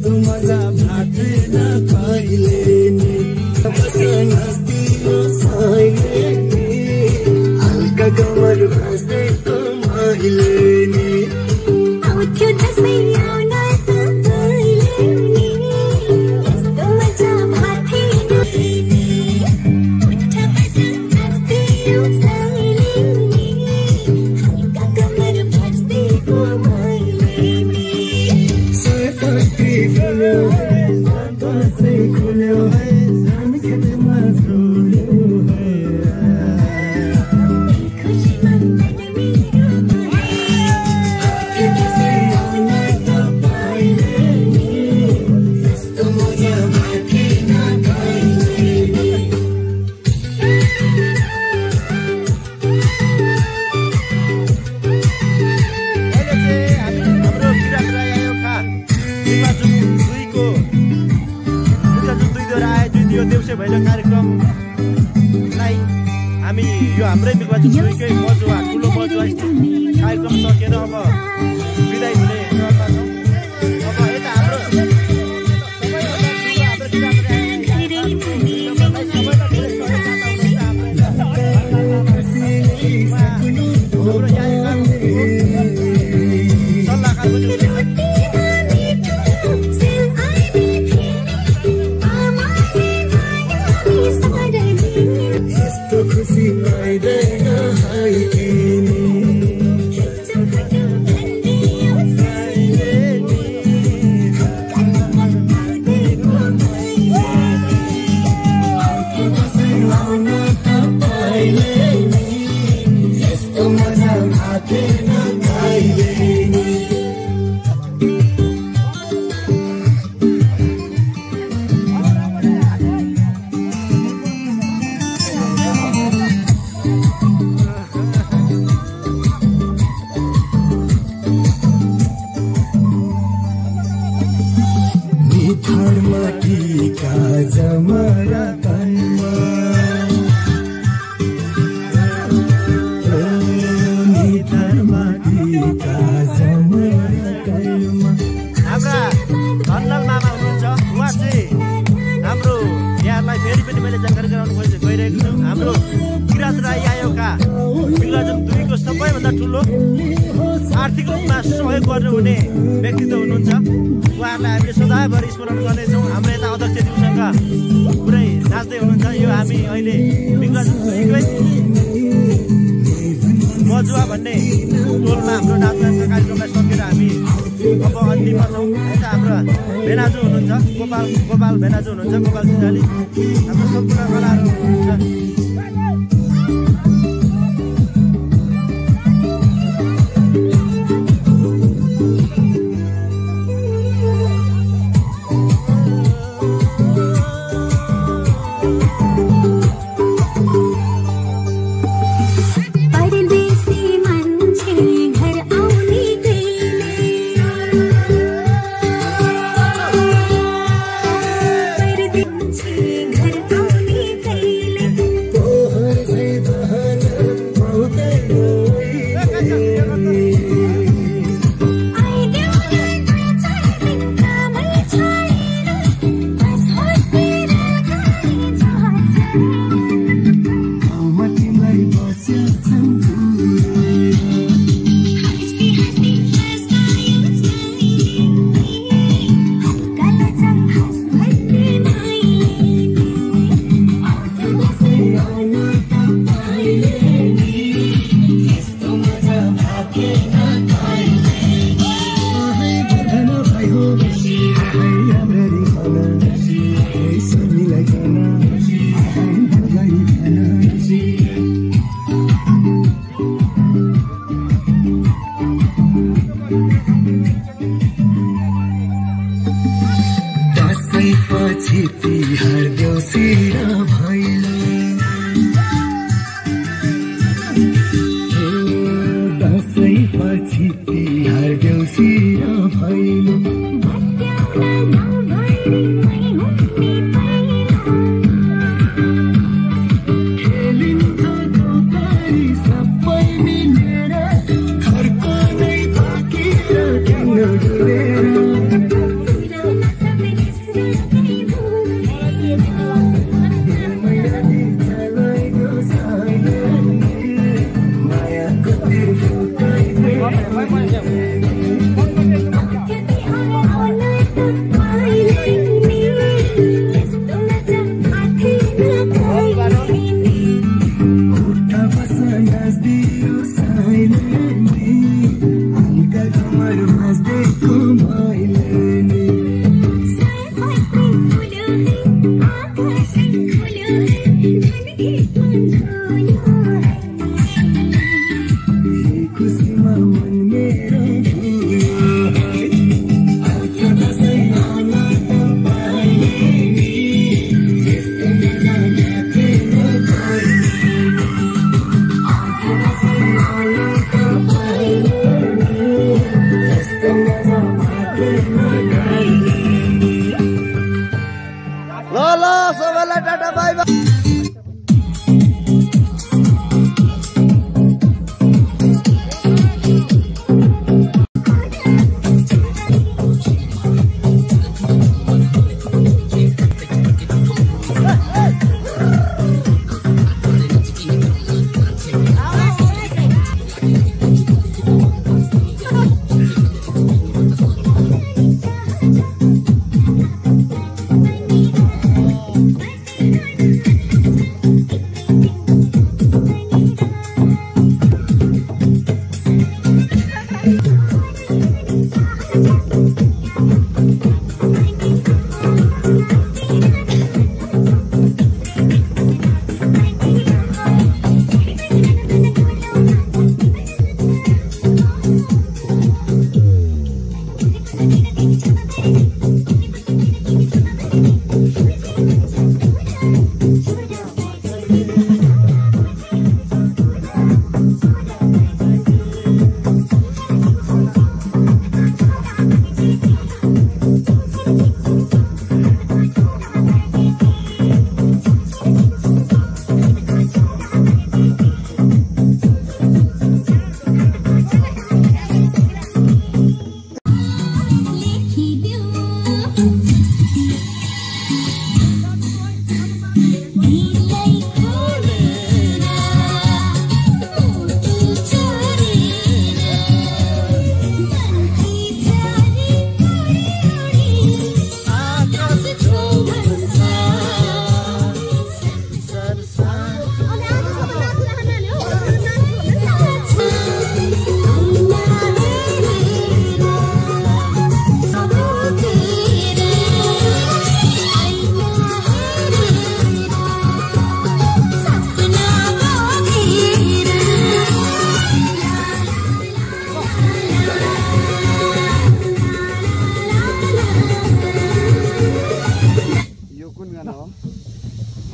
यस्तो मजा भाँच्दैन कहिले नि हल्का कमर भाँच्दैको मैले नि आउँथ्यो दसैँ आउन तपाईँले नि यस्तो मजा भाँच्दैन उठ्छ बस्छ नाच्दियो सँगैले नि हल्का कमर भाँच्दैको मैले नि सयपत्री फुल्यो दसैँ खुल्यो खेतमा झुल्यो देउसे भैलो कार्यक्रमलाई हामी यो हाम्रै बिगवाजुकै मजुवा ठुलो मजुवा कार्यक्रम सकेर अब बिदाई हुने क्रममा छौँ। अब यता हाम्रो आर्थिक रूपमा सहयोग गर्नुहुने व्यक्तित्व हुनुहुन्छ। उहाँहरूलाई हामीले सदाभरि स्मरण गर्नेछौँ। हाम्रो यता अध्यक्षज्यूसँग पुरै नाच्दै हुनुहुन्छ। यो हामी अहिले विगतकै मजुवा भन्ने टोलमा हाम्रो नाचगानका कार्यक्रमलाई सकेर हामी अब अन्तिममा छौँ। यता हाम्रो भेनाजु हुनुहुन्छ, गोपाल भेनाजु हुनुहुन्छ, गोपाल सिंहले हाम्रो सम्पूर्ण कलाहरू हुनुहुन्छ।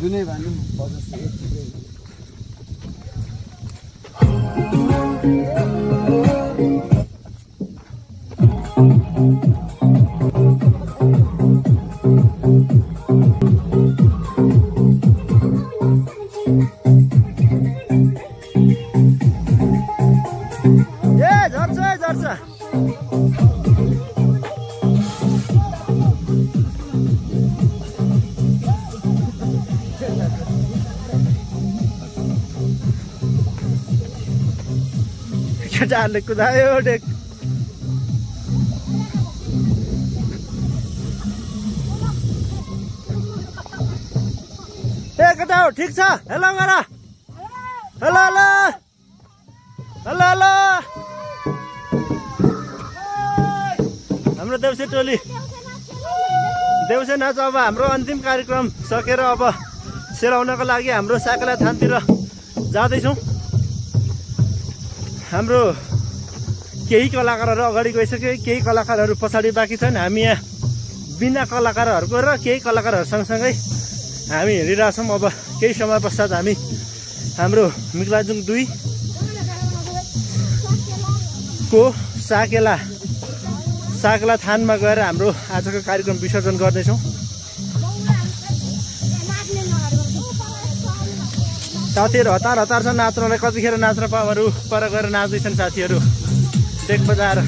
जुनै भनौँ बजस केटाहरूले कुदायो डेक ए केटा हो ठिक छ हेलो गर हेलो हेलो हेलो हेलो हाम्रो देउसे टोली देउसे नाच अब हाम्रो अन्तिम कार्यक्रम सकेर अब सेलाउनको लागि हाम्रो साकेला थानतिर जाँदैछौँ। हाम्रो केही कलाकारहरू अगाडि गइसक्यो केही कलाकारहरू पछाडि बाँकी छन्। हामी यहाँ बिना कलाकारहरूको र केही कलाकारहरू सँगसँगै हामी हिँडिरहेछौँ। अब केही समय पश्चात हामी हाम्रो मिक्लाजुङ 2 को साकेला थानमा गएर हाम्रो आजको कार्यक्रम विसर्जन गर्दैछौँ। साथीहरू हतार हतार छ नाच्नलाई, कतिखेर नाच्न पाउहरू पर गएर नाच्दैछन् साथीहरू डेक बजाएर।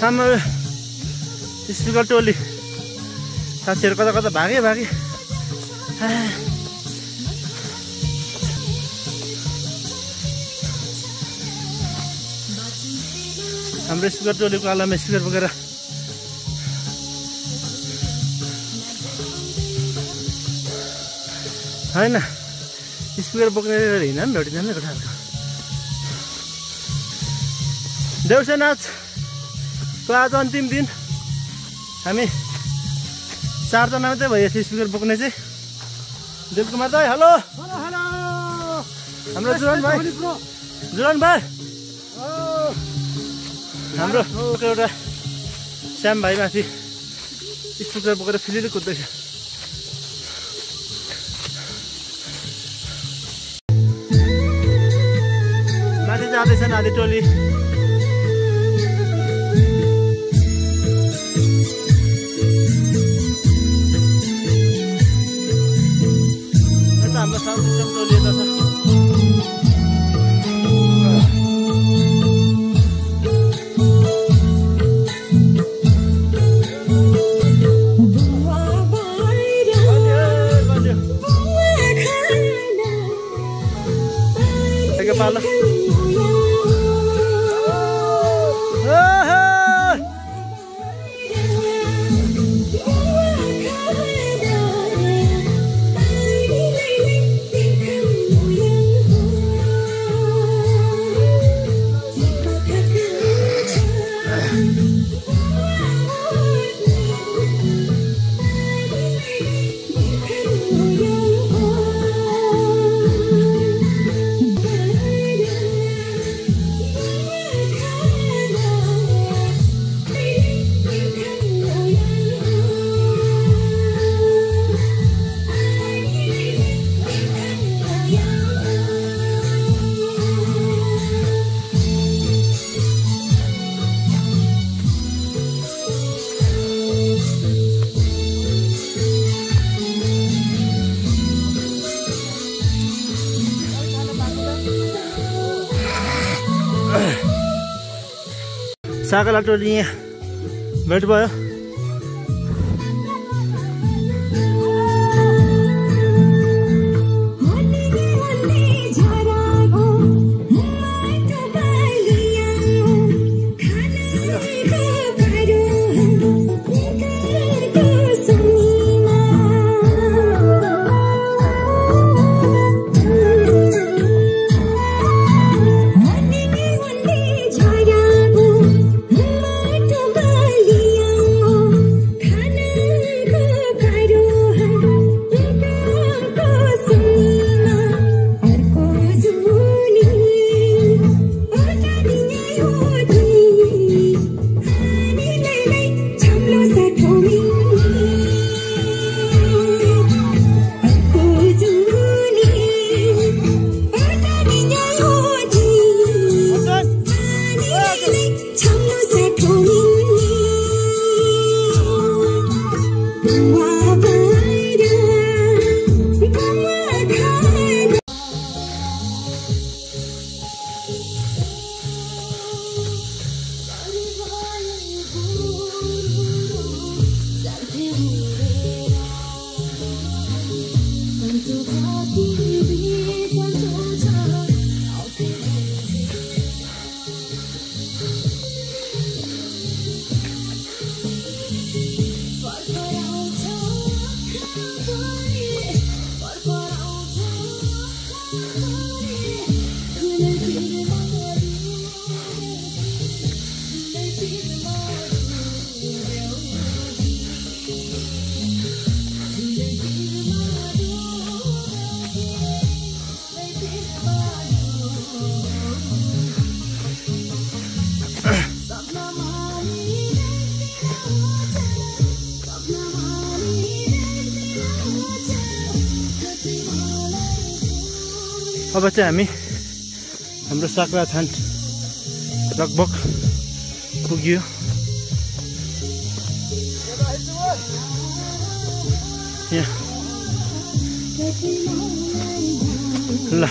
हाम्रो स्पिकर टोली साथीहरू कता कता भागे हाम्रो स्पिकर टोलीको आलामा स्पिकर बोकेर होइन स्पिकर बोक्ने हिँड्न नि भेटिँदैन नि खालको। देउसे नाचको आज अन्तिम दिन हामी 4जना मात्रै भइएछ स्पिकर बोक्ने चाहिँ। दिलकुमार दाइ हेलो हेलो, हाम्रो जुरन भाइ हाम्रो एउटा श्याम भाइ माथि स्पिकर बोकेर फिलिले कुद्दैछ। माथि जाँदैछन् आधी टोली। हाम्रो साउन्ड सिस्टम टोली यता छ। ठेके पालो साकला टोली यहाँ भेट भयो अब चाहिँ हामी हाम्रो साकलाथान लगभग पुग्यो। यहाँ ल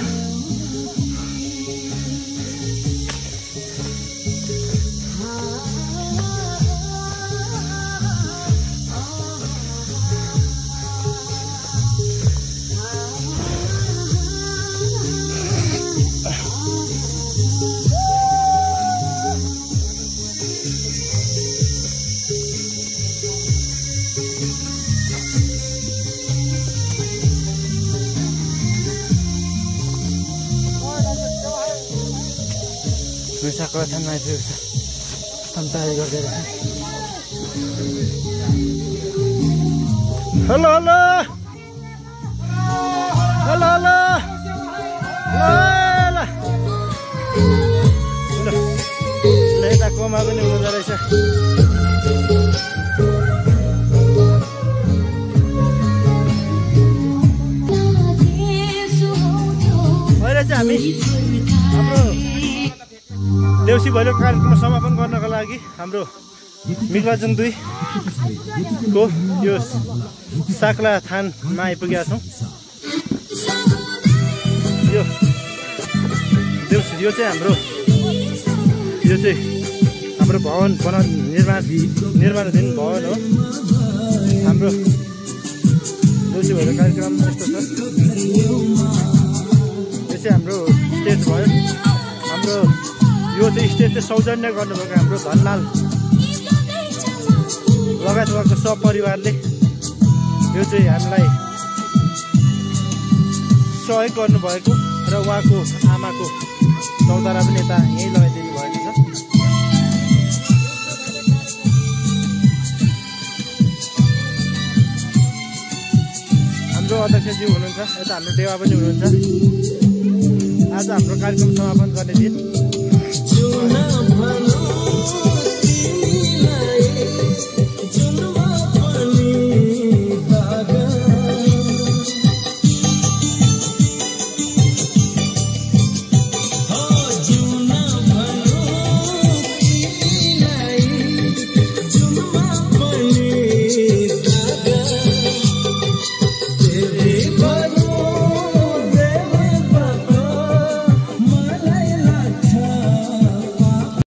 साकलाथानमा आइपुगेको छ। तयारी गर्दै रहेछ। हेलो हेलो हेलो हेलो ल यता कोमा पनि हुँदो रहेछ। अहिले चाहिँ हामी हाम्रो देउसी भैलो कार्यक्रम समापन गर्नका लागि हाम्रो मिगलाजुङ 2 को यो साकलाथानमा आइपुगेका छौँ। यो देउसी यो चाहिँ हाम्रो भवन निर्माणाधीन भवन हो। हाम्रो देउसी भैलो कार्यक्रम यस्तो छ। यो चाहिँ हाम्रो स्टेज भयो। चाहिँ स्टेज चाहिँ सौजन्य गर्नुभएको हाम्रो धनलाल लगायत उहाँको सपरिवारले यो चाहिँ हामीलाई सहयोग गर्नुभएको र उहाँको आमाको चौतारा पनि यता यहीँ लगाइदिनु भएको छ। हाम्रो अध्यक्षज्यू हुनुहुन्छ, यता हाम्रो देवा पनि हुनुहुन्छ। आज हाम्रो कार्यक्रम समापन गर्ने दिन